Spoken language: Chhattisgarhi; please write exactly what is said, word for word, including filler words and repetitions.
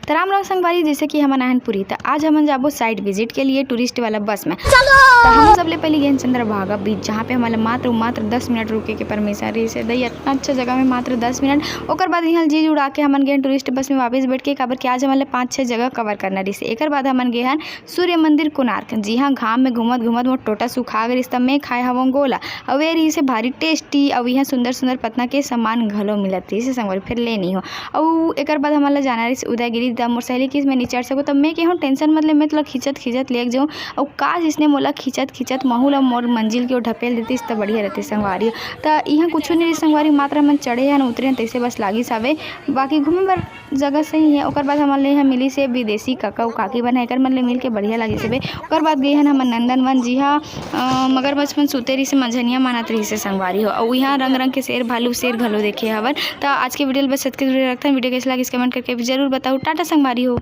त राम राम संगवारी, जैसे कि हमन आहन पुरी, त आज हमन जाबो site visit के लिए tourist वाला बस में। त हम सबले पहले गेन चंद्रभागा beach, जहाँ पे हमन ला मात्र, मात्र दस मिनट रुके के permission रहिस हे। दई, इतना अच्छा जगह में मात्र दस मिनट। ओकर बाद इहाँ जी उड़ा के हमन गेन tourist बस में वापस बैठ के, काबर कि आज हमन ला पाँच छः जगह cover करना रहिस हे। एकर बाद हमन गे हन सूर्य मंदिर कोणार्क, जी हाँ, घाम में घूमत घूमत मोर टोटा सुखा गे रहिस, त मैं खाए हवों गोला। अउ ये रहिस हे भारी tasty, अउ इहाँ सुंदर सुंदर पतना के सामान घलो मिलत रहिस हे संगवारी, फेर ले नहीं हो। अउ एकर बाद हमन ला जाना रहिस उदयगिरी, त मोर सहेली किस मैं नहीं चढ़ सकूँ, त मैं केहूँ tension मत ले, मैं तोला खींचत खींचत लेग जाऊँ। अउ का जिसने मोला खींचत खींचत महू ला मोर मंजिल के ओर ढपेल देतिस त बढ़िया रहतिस संगवारी। त इहाँ कुछ नहीं रहिस संगवारी, मात्र हमन चढ़े हन उतरे हन, तैसे बस लागिस हवे, बाकी घूमे बर जगह सही है। ओकर बाद हमन ले इहाँ मिलिस हे विदेशी काका अउ काकी मन हे, एकर मन ले मिल के बढ़िया लागिस हे बे। ओकर बाद गे हन हमन नंदनवन, जी हाँ, अ, मगरमच्छ मन सुते रहिस हे, मंझनिया मानत रहिस हे संगवारी हो। अउ इहाँ रंग रंग के शेर भालू शेर घलो देखे हवन। त आज के video ल बस अतके दूर रखथन। Video कैसे लागिस comment करके भी जरूर बताओ। टाटा संगवारी हो।